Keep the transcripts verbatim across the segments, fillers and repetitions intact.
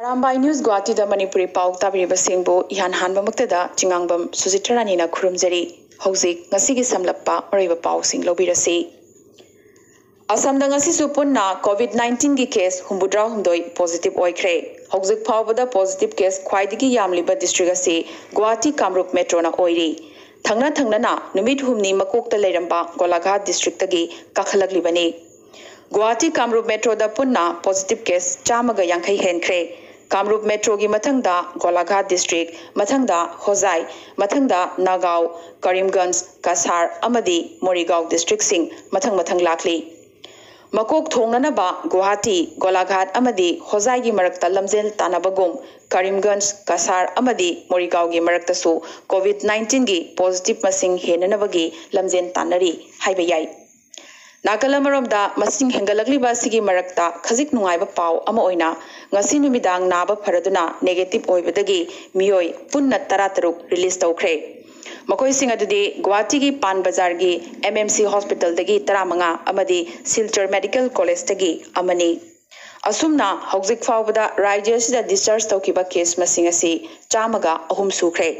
Arambai news ꯒꯨꯋꯥꯍꯥꯇꯤꯗ Manipuri ꯄꯥꯎ ꯇꯥꯕꯤꯔꯤꯕꯁꯤꯡꯕꯨ ꯏꯍꯥꯟ ꯍꯥꯟꯕꯃꯛꯇꯗ ꯆꯤꯉꯥꯡꯕꯝ ꯁꯨꯖꯤꯇ꯭ꯔ ꯔꯥꯅꯤꯅ ꯈꯨꯔꯨꯝꯖꯔꯤ꯫ ꯍꯧꯖꯤꯛ ꯉꯁꯤꯒꯤ ꯁꯝꯂꯞꯄ ꯃꯔꯨꯑꯣꯏꯕ ꯄꯥꯎꯁꯤꯡ ꯂꯧꯕꯤꯔꯁꯤ꯫ ꯑꯁꯥꯝꯗ ꯉꯁꯤꯁꯨ ꯄꯨꯟꯅ ꯀꯣꯚꯤꯗ ꯅꯥꯏꯟꯇꯤꯟꯒꯤ ꯀꯦꯁ ꯍꯨꯝꯐꯨꯇꯔꯥꯍꯨꯝꯗꯣꯏ ꯄꯣꯖꯤꯇꯤꯚ ꯑꯣꯏꯈ꯭ꯔꯦ꯫ ꯍꯧꯖꯤꯛ ꯐꯥꯎꯕꯗ ꯄꯣꯖꯤꯇꯤꯚ ꯀꯦꯁ ꯈ꯭ꯋꯥꯏꯗꯒꯤ ꯌꯥꯝꯂꯤꯕ ꯗꯤꯁꯇ꯭ꯔꯤꯛ ꯑꯁꯤ ꯒꯨꯋꯥꯍꯥꯇꯤ ꯀꯥꯃꯔꯨꯞ ꯃꯦꯇ꯭ꯔꯣꯅ ꯑꯣꯏꯔꯤ꯫ ꯊꯪꯅ ꯊꯪꯅꯅ ꯅꯨꯃꯤꯠ ꯍꯨꯝꯅꯤ ꯃꯀꯣꯛꯇ ꯂꯩꯔꯝꯕ ꯒꯣꯂꯥꯘꯥꯠ ꯗꯤꯁꯇ꯭ꯔꯤꯛꯇꯒꯤ ꯀꯥꯈꯠꯂꯛꯂꯤꯕꯅꯤ꯫ ꯒꯨꯋꯥꯍꯥꯇꯤ ꯀꯥꯃꯔꯨꯞ ꯃꯦꯇ꯭ꯔꯣꯗ ꯄꯨꯟꯅ ꯄꯣꯖꯤꯇꯤꯚ ꯀꯦꯁ ꯆꯥꯝꯃꯒ ꯌꯥꯡꯈꯩ ꯍꯦꯟꯈ꯭ꯔꯦ꯫ ꯀꯥꯃꯔꯨꯞ ꯃꯦꯇ꯭ꯔꯣꯒꯤ ꯃꯊꯪꯗ ꯒꯣꯂꯥꯘꯥꯠ ꯗꯤꯁꯇ꯭ꯔꯤꯛ, ꯃꯊꯪꯗ ꯍꯣꯖꯥꯏ, ꯃꯊꯪꯗ ꯅꯥꯒꯥꯎ, ꯀꯔꯤꯝꯒꯟꯖ, ꯀꯁꯥꯔ ꯑꯃꯗꯤ ꯃꯣꯔꯤꯒꯥꯎ ꯗꯤꯁꯇ꯭ꯔꯤꯛꯁꯤꯡ ꯃꯊꯪ ꯃꯊꯪ ꯂꯥꯛꯂꯤ꯫ ꯃꯀꯣꯛ ꯊꯣꯡꯅꯅꯕ ꯒꯨꯋꯥꯍꯥꯇꯤ, ꯒꯣꯂꯥꯘꯥꯠ ꯑꯃꯗꯤ ꯍꯣꯖꯥꯏꯒꯤ ꯃꯔꯛꯇ ꯂꯝꯖꯦꯜ ꯇꯥꯟꯅꯕꯒꯨꯝ ꯀꯔꯤꯝꯒꯟꯖ, ꯀꯁꯥꯔ ꯑꯃꯗꯤ ꯃꯣꯔꯤꯒꯥꯎꯒꯤ ꯃꯔꯛꯇꯁꯨ ꯀꯣꯚꯤꯗ ꯅꯥꯏꯟꯇꯤꯟꯒꯤ ꯄꯣꯖꯤꯇꯤꯚ ꯃꯁꯤꯡ ꯍꯦꯟꯅꯅꯕꯒꯤ ꯂꯝꯖꯦꯜ ꯇꯥꯟꯅꯔꯤ ꯍꯥꯏꯕ ꯌꯥꯏ꯫ ꯅꯥꯀꯜ ꯑꯃꯔꯣꯝꯗ ꯃꯁꯤꯡ ꯍꯦꯟꯒꯠꯂꯛꯂꯤꯕ ꯑꯁꯤꯒꯤ ꯃꯔꯛꯇ ꯈꯖꯤꯛ ꯅꯨꯡꯉꯥꯏꯕ ꯄꯥꯎ ꯑꯃ ꯑꯣꯏꯅ ꯉꯁꯤ ꯅꯨꯃꯤꯗꯥꯡ ꯅꯥꯕ ꯐꯔꯗꯨꯅ ꯅꯦꯒꯦꯇꯤꯚ ꯑꯣꯏꯕꯗꯒꯤ ꯃꯤꯑꯣꯏ ꯄꯨꯟꯅ ꯇꯔꯥꯇꯔꯨꯛ ꯔꯤꯂꯤꯖ ꯇꯧꯈ꯭ꯔꯦ꯫ ꯃꯈꯣꯏꯁꯤꯡ ꯑꯗꯨꯗꯤ ꯒꯨꯋꯥꯍꯥꯇꯤꯒꯤ ꯄꯥꯟ ꯕꯖꯥꯔꯒꯤ ꯑꯦꯝ ꯑꯦꯝ ꯁꯤ ꯍꯣꯁꯄꯤꯇꯥꯜꯗꯒꯤ ꯇꯔꯥꯃꯉꯥ ꯑꯃꯗꯤ ꯁꯤꯜꯆꯔ ꯃꯦꯗꯤꯀꯦꯜ ꯀꯣꯂꯦꯖꯇꯒꯤ ꯑꯃꯅꯤ꯫ ꯑꯁꯨꯝꯅ ꯍꯧꯖꯤꯛ ꯐꯥꯎꯕꯗ ꯔꯥꯖ꯭ꯌ ꯑꯁꯤꯗ ꯗꯤꯁꯆꯥꯔꯖ ꯇꯧꯈꯤꯕ ꯀꯦꯁ ꯃꯁꯤꯡ ꯑꯁꯤ ꯆꯥꯝꯃꯒ ꯑꯍꯨꯝ ꯁꯨꯈ꯭ꯔꯦ꯫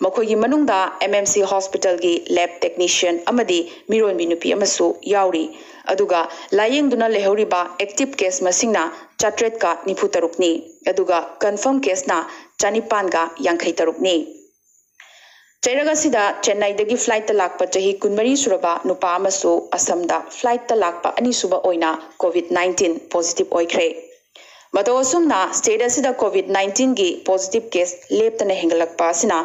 ꯃꯈꯣꯏꯒꯤ ꯃꯅꯨꯡꯗ ꯑꯦꯝ ꯑꯦꯝ ꯁꯤ ꯍꯣꯁꯄꯤꯇꯥꯜꯒꯤ ꯂꯦꯕ ꯇꯦꯛꯅꯤꯁꯤꯌꯟ ꯑꯃꯗꯤ ꯃꯤꯔꯣꯟꯕꯤ ꯅꯨꯄꯤ ꯑꯃꯁꯨ ꯌꯥꯎꯔꯤ꯫ ꯑꯗꯨꯒ ꯂꯥꯌꯦꯡꯗꯨꯅ ꯂꯩꯍꯧꯔꯤꯕ ꯑꯦꯛꯇꯤꯚ ꯀꯦꯁ ꯃꯁꯤꯡꯅ ꯆꯥꯇ꯭ꯔꯦꯠꯀ ꯅꯤꯐꯨ ꯇꯔꯨꯛꯅꯤ꯫ ꯑꯗꯨꯒ ꯀꯟꯐꯥꯔꯝ ꯀꯦꯁꯅ ꯆꯅꯤꯄꯥꯟꯒ ꯌꯥꯡꯈꯩ ꯇꯔꯨꯛꯅꯤ꯫ ꯆꯩꯔꯛ ꯑꯁꯤꯗ ꯆꯦꯟꯅꯥꯏꯗꯒꯤ ꯐ꯭ꯂꯥꯏꯠꯇ ꯂꯥꯛꯄ ꯆꯍꯤ ꯀꯨꯟꯃꯔꯤ ꯁꯨꯔꯕ ꯅꯨꯄꯥ ꯑꯃꯁꯨ ꯑꯁꯥꯝꯗ ꯐ꯭ꯂꯥꯏꯠꯇ ꯂꯥꯛꯄ ꯑꯅꯤꯁꯨꯕ ꯑꯣꯏꯅ ꯀꯣꯚꯤꯗ ꯅꯥꯏꯟꯇꯤꯟ ꯄꯣꯖꯤꯇꯤꯚ ꯑꯣꯏꯈ꯭ꯔꯦ꯫ ꯃꯇꯧ ꯑꯁꯨꯝꯅ ꯁ꯭ꯇꯦꯠ ꯑꯁꯤꯗ ꯀꯣꯚꯤꯗ ꯅꯥꯏꯟꯇꯤꯟꯒꯤ ꯄꯣꯖꯤꯇꯤꯚ ꯀꯦꯁ ꯂꯦꯞꯇꯅ ꯍꯦꯟꯒꯠꯂꯛꯄ ꯑꯁꯤꯅ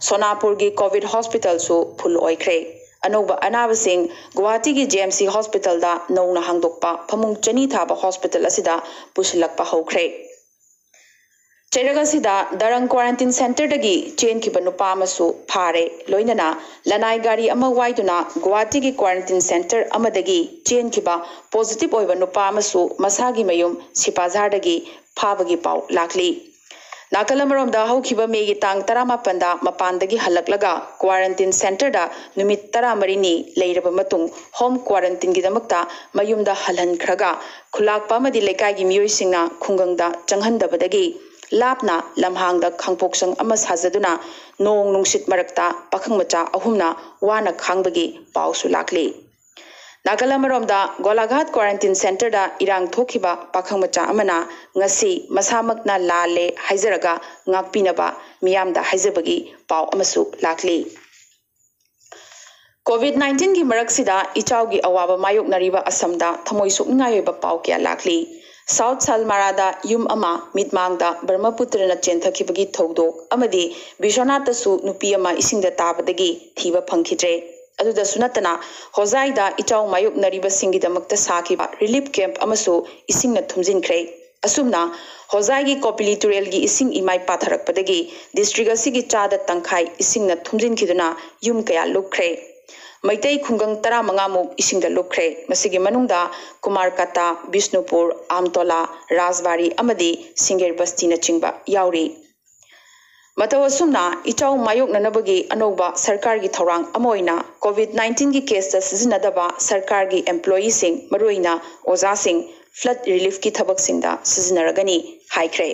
ꯁꯣꯅꯥꯄꯨꯔꯒꯤ ꯀꯣꯚꯤꯗ ꯍꯣꯁꯄꯤꯇꯥꯜꯁꯨ ꯐꯨꯜ ꯑꯣꯏꯈ꯭ꯔꯦ꯫ ꯑꯅꯧꯕ ꯑꯅꯥꯕꯁꯤꯡ ꯒꯨꯋꯥꯍꯥꯇꯤꯒꯤ ꯖꯦ ꯑꯦꯝ ꯁꯤ ꯍꯣꯁꯄꯤꯇꯥꯜꯗ ꯅꯧꯅ ꯍꯥꯡꯗꯣꯛꯄ ꯐꯃꯨꯡ ꯆꯅꯤ ꯊꯥꯕ ꯍꯣꯁꯄꯤꯇꯥꯜ ꯑꯁꯤꯗ ꯄꯨꯁꯤꯜꯂꯛꯄ ꯍꯧꯈ꯭ꯔꯦ꯫ ꯆꯩꯔꯛ ꯑꯁꯤꯗ ꯗꯔꯪ ꯀ꯭ꯋꯥꯔꯦꯟꯇꯤꯟ ꯁꯦꯟꯇꯔꯗꯒꯤ ꯆꯦꯟꯈꯤꯕ ꯅꯨꯄꯥ ꯑꯃꯁꯨ ꯐꯥꯔꯦ꯫ ꯂꯣꯏꯅꯅ ꯂꯅꯥꯏ ꯒꯥꯔꯤ ꯑꯃ ꯋꯥꯏꯗꯨꯅ ꯒꯨꯋꯥꯍꯥꯇꯤꯒꯤ ꯀ꯭ꯋꯥꯔꯦꯟꯇꯤꯟ ꯁꯦꯟꯇꯔ ꯑꯃꯗꯒꯤ ꯆꯦꯟꯈꯤꯕ ꯄꯣꯖꯤꯇꯤꯚ ꯑꯣꯏꯕ ꯅꯨꯄꯥ ꯑꯃꯁꯨ ꯃꯁꯥꯒꯤ ꯃꯌꯨꯝ ꯁꯤꯄꯥꯖꯥꯔꯗꯒꯤ ꯐꯥꯕꯒꯤ ꯄꯥꯎ ꯂꯥꯛꯂꯤ꯫ ꯅꯥꯀꯜ ꯑꯃꯔꯣꯝꯗ ꯍꯧꯈꯤꯕ ꯃꯦꯒꯤ ꯇꯥꯡ ꯇꯔꯥꯃꯥꯄꯟꯗ ꯃꯄꯥꯟꯗꯒꯤ ꯍꯜꯂꯛꯂꯒ ꯀ꯭ꯋꯥꯔꯦꯟꯇꯤꯟ ꯁꯦꯟꯇꯔꯗ ꯅꯨꯃꯤꯠ ꯇꯔꯥꯃꯔꯤꯅꯤ ꯂꯩꯔꯕ ꯃꯇꯨꯡ ꯍꯣꯝ ꯀ꯭ꯋꯥꯔꯦꯟꯇꯤꯟꯒꯤꯗꯃꯛꯇ ꯃꯌꯨꯝꯗ ꯍꯜꯍꯟꯈ꯭ꯔꯒ ꯈꯨꯂꯥꯛꯄ ꯑꯃꯗꯤ ꯂꯩꯀꯥꯏꯒꯤ ꯃꯤꯑꯣꯏꯁꯤꯡꯅ ꯈꯨꯡꯒꯪꯗ ꯆꯪꯍꯟꯗꯕꯗꯒꯤ ꯂꯥꯞꯅ ꯂꯝꯍꯥꯡꯗ ꯈꯥꯡꯄꯣꯛꯁꯪ ꯑꯃ ꯁꯥꯖꯗꯨꯅ ꯅꯣꯡ ꯅꯨꯡꯁꯤꯠ ꯃꯔꯛꯇ ꯄꯥꯈꯪ ꯃꯆꯥ ꯑꯍꯨꯝꯅ ꯋꯥꯅ ꯈꯥꯡꯕꯒꯤ ꯄꯥꯎꯁꯨ ꯂꯥꯛꯂꯤ꯫ ꯅꯥꯀꯜ ꯑꯃꯔꯣꯝꯗ ꯒꯣꯂꯥꯘꯥꯠ quarantine centreꯗ ꯏꯔꯥꯡ ꯊꯣꯛꯈꯤꯕ ꯄꯥꯈꯪ ꯃꯆꯥ ꯑꯃꯅ ꯉꯁꯤ ꯃꯁꯥꯃꯛꯅ ꯂꯥꯜꯂꯦ ꯍꯥꯏꯖꯔꯒ ꯉꯥꯛꯄꯤꯅꯕ ꯃꯤꯌꯥꯝꯗ ꯍꯥꯏꯖꯕꯒꯤ ꯄꯥꯎ ꯑꯃꯁꯨ ꯂꯥꯛꯂꯤ꯫ COVID nineteenꯒꯤ ꯃꯔꯛꯁꯤꯗ ꯏꯆꯥꯎꯒꯤ ꯑꯋꯥꯕ ꯃꯥꯌꯣꯛꯅꯔꯤꯕ ꯑꯁꯝꯗ ꯊꯃꯣꯏ ꯁꯣꯛꯅꯤꯡꯉꯥꯏ ꯑꯣꯏꯕ ꯄꯥꯎ ꯀꯌꯥ ꯂꯥꯛꯂꯤ꯫ South Salmaraꯗ ꯌꯨꯝ ꯑꯃ ꯃꯤꯠꯃꯥꯡꯗ ꯕ꯭ꯔꯍꯃꯄꯨꯇ꯭ꯔꯅ ꯆꯦꯟꯊꯈꯤꯕꯒꯤ ꯊꯧꯗꯣꯛ ꯑꯃꯗꯤ ꯕꯤꯁ꯭ꯋꯅꯥꯊꯇꯁꯨ ꯅꯨꯄꯤ ꯑꯃ ꯏꯁꯤꯡꯗ ꯇꯥꯕꯗꯒꯤ ꯊꯤꯕ ꯐꯪꯈꯤꯗ꯭ꯔꯦ꯫ ꯑꯗꯨꯗꯁꯨ ꯅꯠꯇꯅ, ꯍꯣꯖꯥꯏꯗ ꯏꯆꯥꯎ ꯃꯥꯌꯣꯛꯅꯔꯤꯕꯁꯤꯡꯒꯤꯗꯃꯛꯇ ꯁꯥꯈꯤꯕ relief camp ꯑꯃꯁꯨ ꯏꯁꯤꯡꯅ ꯊꯨꯝꯖꯤꯟꯈ꯭ꯔꯦ꯫ ꯑꯁꯨꯝꯅ ꯍꯣꯖꯥꯏꯒꯤ ꯀꯣꯄꯤꯂꯤ ꯇꯨꯔꯦꯜꯒꯤ ꯏꯁꯤꯡ ꯏꯃꯥꯏ ꯄꯥꯊꯔꯛꯄꯗꯒꯤ district ꯑꯁꯤꯒꯤ ꯆꯥꯗ ꯇꯪꯈꯥꯏ ꯏꯁꯤꯡꯅ ꯊꯨꯝꯖꯤꯟꯈꯤꯗꯨꯅ ꯌꯨꯝ ꯀꯌꯥ ꯂꯨꯞꯈ꯭ꯔꯦ꯫ ꯃꯩꯇꯩ ꯈꯨꯡꯒꯪ ꯇꯔꯥꯃꯉꯥ ꯃꯨꯛ ꯏꯁꯤꯡꯗ ꯂꯨꯞꯈ꯭ꯔꯦ꯫ ꯃꯁꯤꯒꯤ ꯃꯅꯨꯡꯗ ꯀꯨꯃꯥꯔꯀꯥꯇꯥ, ꯕꯤꯁꯅꯨꯄꯨꯔ, ꯑꯥꯝꯇꯣꯂꯥ, ꯔꯥꯖꯕꯥꯔꯤ ꯑꯃꯗꯤ ꯁꯤꯡꯒꯦꯔ ꯕꯁꯇꯤꯅꯆꯤꯡꯕ ꯌꯥꯎꯔꯤ꯫ ꯃꯇꯧ ꯑꯁꯨꯝꯅ ꯏꯆꯥꯎ ꯃꯥꯌꯣꯛꯅꯅꯕꯒꯤ ꯑꯅꯧꯕ ꯁꯔꯀꯥꯔꯒꯤ ꯊꯧꯔꯥꯡ ꯑꯃ ꯑꯣꯏꯅ COVID nineteenꯒꯤ caseꯇ ꯁꯤꯖꯤꯟꯅꯗꯕ ꯁꯔꯀꯥꯔꯒꯤ employeeꯁꯤꯡ, ꯃꯔꯨꯑꯣꯏꯅ ꯑꯣꯖꯥꯁꯤꯡ, flood reliefꯀꯤ ꯊꯕꯛꯁꯤꯡꯗ ꯁꯤꯖꯤꯟꯅꯔꯒꯅꯤ ꯍꯥꯏꯈ꯭ꯔꯦ꯫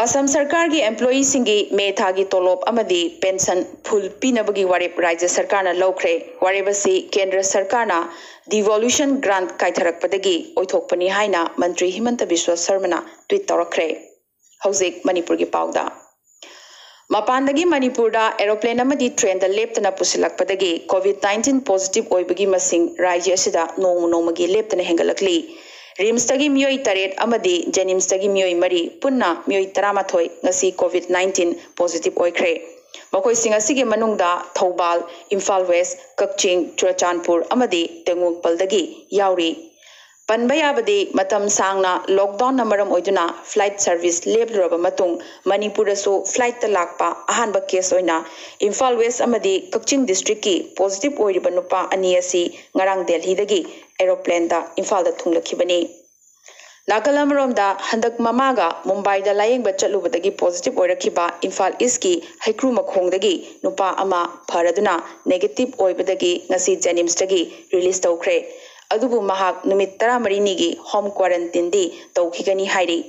ꯑꯁꯝ ꯁꯔꯀꯥꯔꯒꯤ employeeꯁꯤꯡꯒꯤ ꯃꯦ ꯊꯥꯒꯤ ꯇꯣꯂꯣꯞ ꯑꯃꯗꯤ pension full ꯄꯤꯅꯕꯒꯤ ꯋꯥꯔꯦꯞ ꯔꯥꯖ꯭ꯌ ꯁꯔꯀꯥꯔꯅ ꯂꯧꯈ꯭ꯔꯦ꯫ ꯋꯥꯔꯦꯞ ꯑꯁꯤ ꯀꯦꯟꯗ꯭ꯔ ꯁꯔꯀꯥꯔꯅ devolution grant ꯀꯥꯏꯊꯔꯛꯄꯗꯒꯤ ꯑꯣꯏꯊꯣꯛꯄꯅꯤ ꯍꯥꯏꯅ ꯃꯟꯇ꯭ꯔꯤ ꯍꯤꯃꯟꯇ ꯕꯤꯁ꯭ꯋ ꯁꯔꯃꯅ tweet ꯇꯧꯔꯛꯈ꯭ꯔꯦ꯫ ꯍꯧꯖꯤꯛ ꯃꯅꯤꯄꯨꯔꯒꯤ ꯄꯥꯎꯗ꯫ ꯃꯄꯥꯟꯗꯒꯤ ꯃꯅꯤꯄꯨꯔꯗ aeroplane ꯑꯃꯗꯤ trainꯗ ꯂꯦꯞꯇꯅ ꯄꯨꯁꯤꯜꯂꯛꯄꯗꯒꯤ COVID nineteen positive ꯑꯣꯏꯕꯒꯤ ꯃꯁꯤꯡ ꯔꯥꯖ꯭ꯌ ꯑꯁꯤꯗ ꯅꯣꯡꯃ ꯅꯣꯡꯃꯒꯤ ꯂꯦꯞꯇꯅ ꯍꯦꯟꯒꯠꯂꯛꯂꯤ꯫ RIMSꯇꯒꯤ ꯃꯤꯑꯣꯏ ꯇꯔꯦꯠ ꯑꯃꯗꯤ JNIMSꯇꯒꯤ ꯃꯤꯑꯣꯏ ꯃꯔꯤ, ꯄꯨꯟꯅ ꯃꯤꯑꯣꯏ ꯇꯔꯥꯃꯥꯊꯣꯏ ꯉꯁꯤ COVID nineteen positive ꯑꯣꯏꯈ꯭ꯔꯦ꯫ ꯃꯈꯣꯏꯁꯤꯡ ꯑꯁꯤꯒꯤ ꯃꯅꯨꯡꯗ ꯊꯧꯕꯥꯜ, ꯏꯝꯐꯥꯜ West, ꯀꯛꯆꯤꯡ, ꯆꯨꯔꯆꯥꯟꯄꯨꯔ ꯑꯃꯗꯤ ꯇꯦꯡꯅꯧꯄꯜꯗꯒꯤ ꯌꯥꯎꯔꯤ꯫ ꯄꯟꯕ ꯌꯥꯕꯗꯤ, ꯃꯇꯝ ꯁꯥꯡꯅ lockdownꯅ ꯃꯔꯝ ꯑꯣꯏꯗꯨꯅ flight service ꯂꯦꯞꯂꯨꯔꯕ ꯃꯇꯨꯡ, ꯃꯅꯤꯄꯨꯔꯗꯁꯨ flightꯇ ꯂꯥꯛꯄ ꯑꯍꯥꯟꯕ case ꯑꯣꯏꯅ ꯏꯝꯐꯥꯜ West ꯑꯃꯗꯤ ꯀꯛꯆꯤꯡ districtꯀꯤ positive ꯑꯣꯏꯔꯤꯕ ꯅꯨꯄꯥ ꯑꯅꯤ ꯑꯁꯤ ꯉꯔꯥꯡ ꯗꯦꯜꯍꯤꯗꯒꯤ aeroplaneꯗ ꯏꯝꯐꯥꯜꯗ ꯊꯨꯡꯂꯛꯈꯤꯕꯅꯤ꯫ ꯅꯥꯀꯜ ꯑꯃꯔꯣꯝꯗ, ꯍꯟꯗꯛ ꯃꯃꯥꯒ ꯃꯨꯝꯕꯥꯏꯗ ꯂꯥꯌꯦꯡꯕ ꯆꯠꯂꯨꯕꯗꯒꯤ positive ꯑꯣꯏꯔꯛꯈꯤꯕ ꯏꯝꯐꯥꯜ Eastꯀꯤ ꯍꯩꯀ꯭ꯔꯨ ꯃꯈꯣꯡꯗꯒꯤ ꯅꯨꯄꯥ ꯑꯃ ꯐꯔꯗꯨꯅ negative ꯑꯣꯏꯕꯗꯒꯤ ꯉꯁꯤ JNIMSꯇꯒꯤ release ꯇꯧꯈ꯭ꯔꯦ꯫ ꯑꯗꯨꯕꯨ ꯃꯍꯥꯛ ꯅꯨꯃꯤꯠ ꯇꯔꯥꯃꯔꯤꯅꯤꯒꯤ home quarantineꯗꯤ ꯇꯧꯈꯤꯒꯅꯤ ꯍꯥꯏꯔꯤ꯫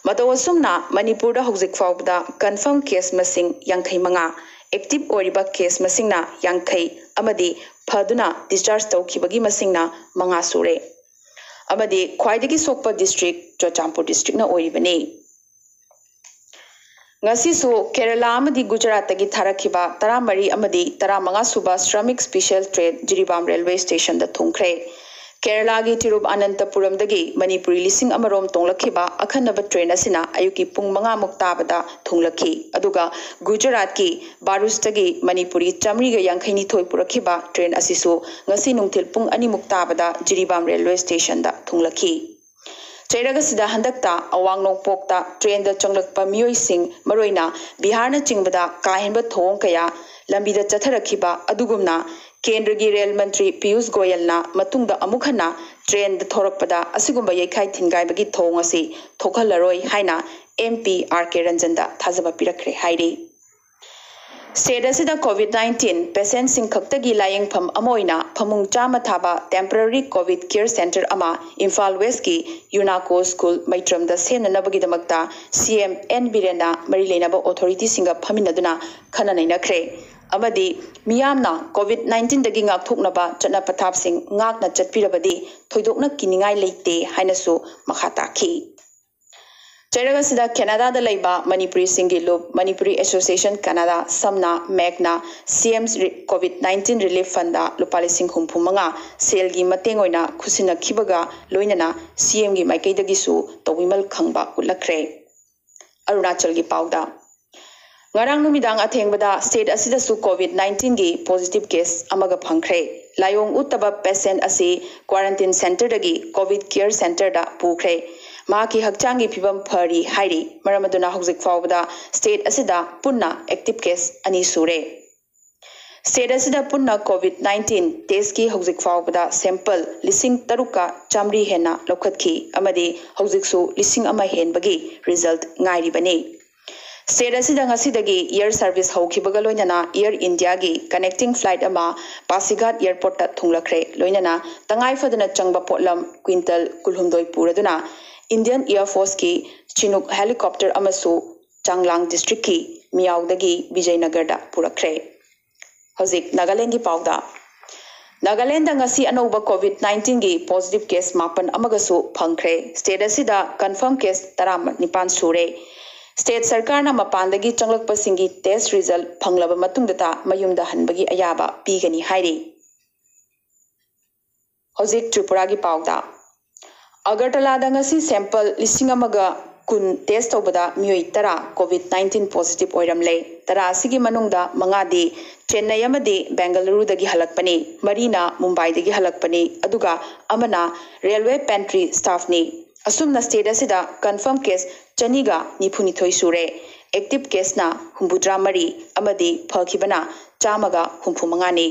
ꯃꯇꯧ ꯑꯁꯨꯝꯅ ꯃꯅꯤꯄꯨꯔꯗ ꯍꯧꯖꯤꯛ ꯐꯥꯎꯕꯗ confirm case ꯃꯁꯤꯡ ꯌꯥꯡꯈꯩ ꯃꯉꯥ, active ꯑꯣꯏꯔꯤꯕ case ꯃꯁꯤꯡꯅ ꯌꯥꯡꯈꯩ ꯑꯃꯗꯤ ꯐꯗꯨꯅ discharge ꯇꯧꯈꯤꯕꯒꯤ ꯃꯁꯤꯡꯅ ꯃꯉꯥ ꯁꯨꯔꯦ꯫ ꯑꯃꯗꯤ ꯈ꯭ꯋꯥꯏꯗꯒꯤ ꯁꯣꯛꯄ district ꯆꯨꯔꯆꯥꯟꯄꯨꯔ districtꯅ ꯑꯣꯏꯔꯤꯕꯅꯤ꯫ ꯉꯁꯤꯁꯨ ꯀꯦꯔꯂꯥ ꯑꯃꯗꯤ ꯒꯨꯖꯔꯥꯠꯇꯒꯤ ꯊꯥꯔꯛꯈꯤꯕ ꯇꯔꯥꯃꯔꯤ ꯑꯃꯗꯤ ꯇꯔꯥꯃꯉꯥ ꯁꯨꯕ Shramik Special Train Jiribam Railway Stationꯗ ꯊꯨꯡꯈ꯭ꯔꯦ꯫ ꯀꯦꯔꯂꯥꯒꯤ ꯇꯤꯔꯨꯕꯑꯅꯟꯇꯄꯨꯔꯝꯗꯒꯤ ꯃꯅꯤꯄꯨꯔꯤ ꯂꯤꯁꯤꯡ ꯑꯃ ꯔꯣꯝ ꯇꯣꯡꯂꯛꯈꯤꯕ ꯑꯈꯟꯅꯕ train ꯑꯁꯤꯅ ꯑꯌꯨꯛꯀꯤ ꯄꯨꯡ ꯃꯉꯥꯃꯨꯛ ꯇꯥꯕꯗ ꯊꯨꯡꯂꯛꯈꯤ꯫ ꯑꯗꯨꯒ ꯒꯨꯖꯔꯥꯠꯀꯤ ꯕꯥꯔꯨꯆꯇꯒꯤ ꯃꯅꯤꯄꯨꯔꯤ ꯆꯥꯃꯔꯤꯒ ꯌꯥꯡꯈꯩꯅꯤꯊꯣꯏ ꯄꯨꯔꯛꯈꯤꯕ train ꯑꯁꯤꯁꯨ ꯉꯁꯤ ꯅꯨꯡꯊꯤꯜ ꯄꯨꯡ ꯑꯅꯤꯃꯨꯛ ꯇꯥꯕꯗ ꯖꯤꯔꯤꯕꯥꯝ Railway Stationꯗ ꯊꯨꯡꯂꯛꯈꯤ꯫ ꯆꯩꯔꯛ ꯑꯁꯤꯗ ꯍꯟꯗꯛꯇ ꯑꯋꯥꯡ ꯅꯣꯡꯄꯣꯛꯇ trainꯗ ꯆꯪꯂꯛꯄ ꯃꯤꯑꯣꯏꯁꯤꯡ, ꯃꯔꯨꯑꯣꯏꯅ ꯕꯤꯍꯥꯔꯅꯆꯤꯡꯕꯗ ꯀꯥ ꯍꯦꯟꯕ ꯊꯧꯑꯣꯡ ꯀꯌꯥ ꯂꯝꯕꯤꯗ ꯆꯠꯊꯔꯛꯈꯤꯕ ꯑꯗꯨꯒꯨꯝꯅ ꯀꯦꯟꯗ꯭ꯔꯒꯤ ꯔꯦꯜ ꯃꯟꯇ꯭ꯔꯤ ꯄꯤꯌꯨꯁ ꯒꯣꯌꯜꯅ ꯃꯇꯨꯡꯗ ꯑꯃꯨꯛ ꯍꯟꯅ trainꯗ ꯊꯧꯔꯛꯄꯗ ꯑꯁꯤꯒꯨꯝꯕ ꯌꯩꯈꯥꯏ ꯊꯤꯟꯒꯥꯏꯕꯒꯤ ꯊꯧꯑꯣꯡ ꯑꯁꯤ ꯊꯣꯛꯍꯜꯂꯔꯣꯏ ꯍꯥꯏꯅ MP R K ꯔꯟꯖꯟꯗ ꯊꯥꯖꯕ ꯄꯤꯔꯛꯈ꯭ꯔꯦ ꯍꯥꯏꯔꯤ꯫ State ꯑꯁꯤꯗ COVID nineteen patientꯁꯤꯡ ꯈꯛꯇꯒꯤ ꯂꯥꯌꯦꯡꯐꯝ ꯑꯃ ꯑꯣꯏꯅ ꯐꯃꯨꯡ ꯆꯥꯝꯃ ꯊꯥꯕ temporary COVID care center ꯑꯃ ꯏꯝꯐꯥꯜ Westꯀꯤ ꯌꯨꯅꯥꯀꯣ ꯁ꯭ꯀꯨꯜ ꯃꯩꯇ꯭ꯔꯝꯗ ꯁꯦꯝꯅꯅꯕꯒꯤꯗꯃꯛꯇ CM N ꯕꯤꯔꯦꯟꯅ ꯃꯔꯤ ꯂꯩꯅꯕ authorityꯁꯤꯡꯒ ꯐꯝꯃꯤꯟꯅꯗꯨꯅ ꯈꯟꯅ ꯅꯩꯅꯈ꯭ꯔꯦ꯫ ꯑꯃꯗꯤ ꯃꯤꯌꯥꯝꯅ COVID nineteenꯗꯒꯤ ꯉꯥꯛꯊꯣꯛꯅꯕ ꯆꯠꯅ ꯄꯊꯥꯞꯁꯤꯡ ꯉꯥꯛꯅ ꯆꯠꯄꯤꯔꯕꯗꯤ ꯊꯣꯏꯗꯣꯛꯅ ꯀꯤꯅꯤꯡꯉꯥꯏ ꯂꯩꯇꯦ ꯍꯥꯏꯅꯁꯨ ꯃꯈꯥ ꯇꯥꯈꯤ꯫ ꯆꯩꯔꯛ ꯑꯁꯤꯗ ꯀꯦꯅꯥꯗꯥꯗ ꯂꯩꯕ ꯃꯅꯤꯄꯨꯔꯤꯁꯤꯡꯒꯤ ꯂꯨꯞ ꯃꯅꯤꯄꯨꯔꯤ Association Canada, ꯁꯝꯅ ꯃꯦꯛꯅ CM's ꯔꯤ-, COVID nineteen relief fundꯗ ꯂꯨꯄꯥ ꯂꯤꯁꯤꯡ ꯍꯨꯝꯐꯨ ꯃꯉꯥ ꯁꯦꯜꯒꯤ ꯃꯇꯦꯡ ꯑꯣꯏꯅ ꯈꯨꯠꯁꯤꯟꯅꯈꯤꯕꯒ ꯂꯣꯏꯅꯅ CMꯒꯤ ꯃꯥꯏꯀꯩꯗꯒꯤꯁꯨ ꯇꯧꯕꯤꯃꯜ ꯈꯪꯕ ꯎꯠꯂꯛꯈ꯭ꯔꯦ꯫ ꯑꯔꯨꯅꯥꯆꯜꯒꯤ ꯄꯥꯎꯗ꯫ ꯉꯔꯥꯡ ꯅꯨꯃꯤꯗꯥꯡ ꯑꯊꯦꯡꯕꯗ state ꯑꯁꯤꯗꯁꯨ COVID nineteenꯒꯤ positive case ꯑꯃꯒ ꯐꯪꯈ꯭ꯔꯦ꯫ ꯂꯥꯏꯑꯣꯡ ꯎꯠꯇꯕ patient ꯑꯁꯤ quarantine centreꯗꯒꯤ COVID care centreꯗ ꯄꯨꯈ꯭ꯔꯦ꯫ ꯃꯍꯥꯛꯀꯤ ꯍꯛꯆꯥꯡꯒꯤ ꯐꯤꯕꯝ ꯐꯔꯤ ꯍꯥꯏꯔꯤ꯫ ꯃꯔꯝ ꯑꯗꯨꯅ ꯍꯧꯖꯤꯛ ꯐꯥꯎꯕꯗ state ꯑꯁꯤꯗ ꯄꯨꯟꯅ active case ꯑꯅꯤ ꯁꯨꯔꯦ꯫ State ꯑꯁꯤꯗ ꯄꯨꯟꯅ COVID nineteen testꯀꯤ ꯍꯧꯖꯤꯛ ꯐꯥꯎꯕꯗ sample ꯂꯤꯁꯤꯡ ꯇꯔꯨꯛꯀ ꯆꯥꯃꯔꯤ ꯍꯦꯟꯅ ꯂꯧꯈꯠꯈꯤ ꯑꯃꯗꯤ ꯍꯧꯖꯤꯛꯁꯨ ꯂꯤꯁꯤꯡ ꯑꯃ ꯍꯦꯟꯕꯒꯤ result ꯉꯥꯏꯔꯤꯕꯅꯤ꯫ State ꯑꯁꯤꯗ ꯉꯁꯤꯗꯒꯤ air service ꯍꯧꯈꯤꯕꯒ ꯂꯣꯏꯅꯅ Air Indiaꯒꯤ connecting flight ꯑꯃ ꯄꯥꯁꯤꯘꯥꯠ airportꯇ ꯊꯨꯡꯂꯈ꯭ꯔꯦ꯫ ꯂꯣꯏꯅꯅ ꯇꯉꯥꯏ ꯐꯗꯅ ꯆꯪꯕ ꯄꯣꯠꯂꯝ quintal ꯀꯨꯟꯍꯨꯝꯗꯣꯏ ꯄꯨꯔꯗꯨꯅ Indian Air Forceꯀꯤ Chinook helicopter ꯑꯃꯁꯨ ꯆꯥꯡꯂꯥꯡ districtꯀꯤ ꯃꯤꯌꯥꯎꯗꯒꯤ ꯕꯤꯖꯌꯅꯒꯔꯗ ꯄꯨꯔꯛꯈ꯭ꯔꯦ꯫ ꯍꯧꯖꯤꯛ ꯅꯥꯒꯥꯂꯦꯟꯒꯤ ꯄꯥꯎꯗ꯫ ꯅꯥꯒꯥꯂꯦꯟꯗ ꯉꯁꯤ ꯑꯅꯧꯕ COVID nineteenꯒꯤ positive case ꯃꯥꯄꯟ ꯑꯃꯒꯁꯨ ꯐꯪꯈ꯭ꯔꯦ꯫ State ꯑꯁꯤꯗ confirm case ꯇꯔꯥꯅꯤꯄꯥꯟ ꯁꯨꯔꯦ꯫ State ꯁꯔꯀꯥꯔꯅ ꯃꯄꯥꯟꯗꯒꯤ ꯆꯪꯂꯛꯄꯁꯤꯡꯒꯤ test result ꯐꯪꯂꯕ ꯃꯇꯨꯡꯗꯇ ꯃꯌꯨꯝꯗ ꯍꯟꯕꯒꯤ ꯑꯌꯥꯕ ꯄꯤꯒꯅꯤ ꯍꯥꯏꯔꯤ꯫ ꯍꯧꯖꯤꯛ ꯇ꯭ꯔꯤꯄꯨꯔꯥꯒꯤ ꯄꯥꯎꯗ꯫ ꯑꯒꯔꯇꯂꯥꯗ ꯉꯁꯤ sample ꯂꯤꯁꯤꯡ ꯑꯃꯒ ꯀꯨꯟ test ꯇꯧꯕꯗ ꯃꯤꯑꯣꯏ ꯇꯔꯥ COVID nineteen positive ꯑꯣꯏꯔꯝꯂꯦ꯫ ꯇꯔꯥ ꯑꯁꯤꯒꯤ ꯃꯅꯨꯡꯗ ꯃꯉꯥꯗꯤ ꯆꯦꯟꯅꯩ ꯑꯃꯗꯤ ꯕꯦꯡꯒꯂꯨꯔꯨꯗꯒꯤ ꯍꯜꯂꯛꯄꯅꯤ, ꯃꯔꯤꯅ ꯃꯨꯝꯕꯥꯏꯗꯒꯤ ꯍꯜꯂꯛꯄꯅꯤ, ꯑꯗꯨꯒ ꯑꯃꯅ railway pantry staffꯅꯤ꯫ ꯑꯁꯨꯝꯅ state ꯑꯁꯤꯗ confirm case ꯆꯅꯤꯒ ꯅꯤꯐꯨꯅꯤꯊꯣꯏ ꯁꯨꯔꯦ꯫ Active caseꯅ ꯍꯨꯝꯐꯨꯇꯔꯥ ꯃꯔꯤ ꯑꯃꯗꯤ ꯐꯈꯤꯕꯅ ꯆꯥꯝꯃꯒ ꯍꯨꯝꯐꯨ ꯃꯉꯥꯅꯤ꯫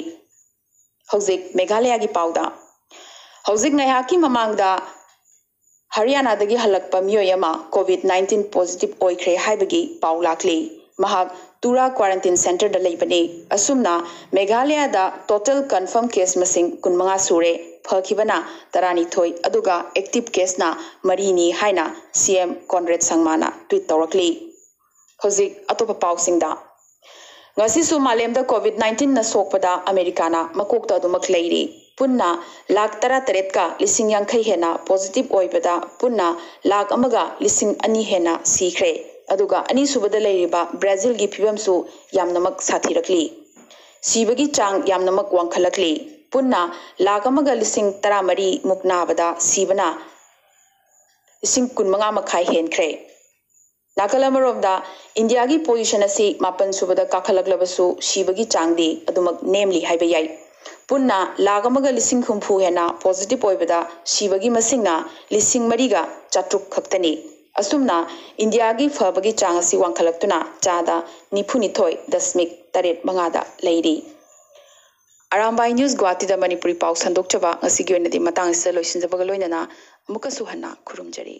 ꯍꯧꯖꯤꯛ ꯃꯦꯘꯥꯂꯌꯥꯒꯤ ꯄꯥꯎꯗ꯫ ꯍꯧꯖꯤꯛ ꯉꯥꯏꯍꯥꯛꯀꯤ ꯃꯃꯥꯡꯗ ꯍꯔꯤꯌꯥꯅꯥꯗꯒꯤ ꯍꯜꯂꯛꯄ ꯃꯤꯑꯣꯏ ꯑꯃ COVID nineteen positive ꯑꯣꯏꯈ꯭ꯔꯦ ꯍꯥꯏꯕꯒꯤ ꯄꯥꯎ ꯂꯥꯛꯂꯤ꯫ ꯃꯍꯥꯛ ꯇꯨꯔꯥ quarantine centreꯗ ꯂꯩꯕꯅꯤ꯫ ꯑꯁꯨꯝꯅ ꯃꯦꯘꯥꯂꯌꯥꯗ total confirm case ꯃꯁꯤꯡ ꯀꯨꯟꯃꯉꯥ ꯁꯨꯔꯦ, ꯐꯈꯤꯕꯅ ꯇꯔꯥꯅꯤꯊꯣꯏ, ꯑꯗꯨꯒ active caseꯅ ꯃꯔꯤꯅꯤ ꯍꯥꯏꯅ CM ꯀꯣꯟꯔꯦꯗ ꯁꯪꯃꯥꯅ tweet ꯇꯧꯔꯛꯂꯤ꯫ ꯍꯧꯖꯤꯛ ꯑꯇꯣꯞꯄ ꯄꯥꯎꯁꯤꯡꯗ꯫ ꯉꯁꯤꯁꯨ ꯃꯥꯂꯦꯝꯗ COVID nineteenꯅ ꯁꯣꯛꯄꯗ ꯑꯃꯦꯔꯤꯀꯥꯅ ꯃꯀꯣꯛꯇ ꯑꯗꯨꯃꯛ ꯂꯩꯔꯤ꯫ ꯄꯨꯟꯅ ꯂꯥꯈ ꯇꯔꯥꯇꯔꯦꯠꯀ ꯂꯤꯁꯤꯡ ꯌꯥꯡꯈꯩ ꯍꯦꯟꯅ positive ꯑꯣꯏꯕꯗ ꯄꯨꯟꯅ ꯂꯥꯈ ꯑꯃꯒ ꯂꯤꯁꯤꯡ ꯑꯅꯤ ꯍꯦꯟꯅ ꯁꯤꯈ꯭ꯔꯦ꯫ ꯑꯗꯨꯒ ꯑꯅꯤꯁꯨꯕꯗ ꯂꯩꯔꯤꯕ ꯕ꯭ꯔꯥꯖꯤꯜꯒꯤ ꯐꯤꯕꯝꯁꯨ ꯌꯥꯝꯅꯃꯛ ꯁꯥꯊꯤꯔꯛꯂꯤ꯫ ꯁꯤꯕꯒꯤ ꯆꯥꯡ ꯌꯥꯝꯅꯃꯛ ꯋꯥꯡꯈꯠꯂꯛꯂꯤ꯫ ꯄꯨꯟꯅ ꯂꯥꯈ ꯑꯃꯒ ꯂꯤꯁꯤꯡ ꯇꯔꯥꯃꯔꯤ ꯃꯨꯛ ꯅꯥꯕꯗ ꯁꯤꯕꯅ ꯂꯤꯁꯤꯡ ꯀꯨꯟꯃꯉꯥ ꯃꯈꯥꯏ ꯍꯦꯟꯈ꯭ꯔꯦ꯫ ꯅꯥꯀꯜ ꯑꯃꯔꯣꯝꯗ ꯏꯟꯗꯤꯌꯥꯒꯤ position ꯑꯁꯤ ꯃꯥꯄꯟ ꯁꯨꯕꯗ ꯀꯥꯈꯠꯂꯛꯂꯕꯁꯨ ꯁꯤꯕꯒꯤ ꯆꯥꯡꯗꯤ ꯑꯗꯨꯃꯛ ꯅꯦꯝꯂꯤ ꯍꯥꯏꯕ ꯌꯥꯏ꯫ ꯄꯨꯟꯅ ꯂꯥꯈ ꯑꯃꯒ ꯂꯤꯁꯤꯡ ꯍꯨꯝꯐꯨ ꯍꯦꯟꯅ positive ꯑꯣꯏꯕꯗ ꯁꯤꯕꯒꯤ ꯃꯁꯤꯡꯅ ꯂꯤꯁꯤꯡ ꯃꯔꯤꯒ ꯆꯥꯇ꯭ꯔꯨꯛ ꯈꯛꯇꯅꯤ꯫ ꯑꯁꯨꯝꯅ ꯏꯟꯗꯤꯌꯥꯒꯤ ꯐꯕꯒꯤ ꯆꯥꯡ ꯑꯁꯤ ꯋꯥꯡꯈꯠꯂꯛꯇꯨꯅ ꯆꯥꯗ ꯅꯤꯐꯨꯅꯤꯊꯣꯏ ꯗꯁꯃꯤꯛ ꯇꯔꯦꯠ ꯃꯉꯥꯗ ꯂꯩꯔꯤ꯫ ꯑꯔꯥꯝꯕꯥꯏ News ꯒꯨꯋꯥꯍꯥꯇꯤꯗ ꯃꯅꯤꯄꯨꯔꯤ ꯄꯥꯎ ꯁꯟꯗꯣꯛꯆꯕ ꯉꯁꯤꯒꯤ ꯑꯣꯏꯅꯗꯤ ꯃꯇꯥꯡ ꯑꯁꯤꯗ ꯂꯣꯏꯁꯤꯟꯖꯕꯒ ꯂꯣꯏꯅꯅ ꯑꯃꯨꯛꯀꯁꯨ ꯍꯟꯅ ꯈꯨꯔꯨꯝꯖꯔꯤ꯫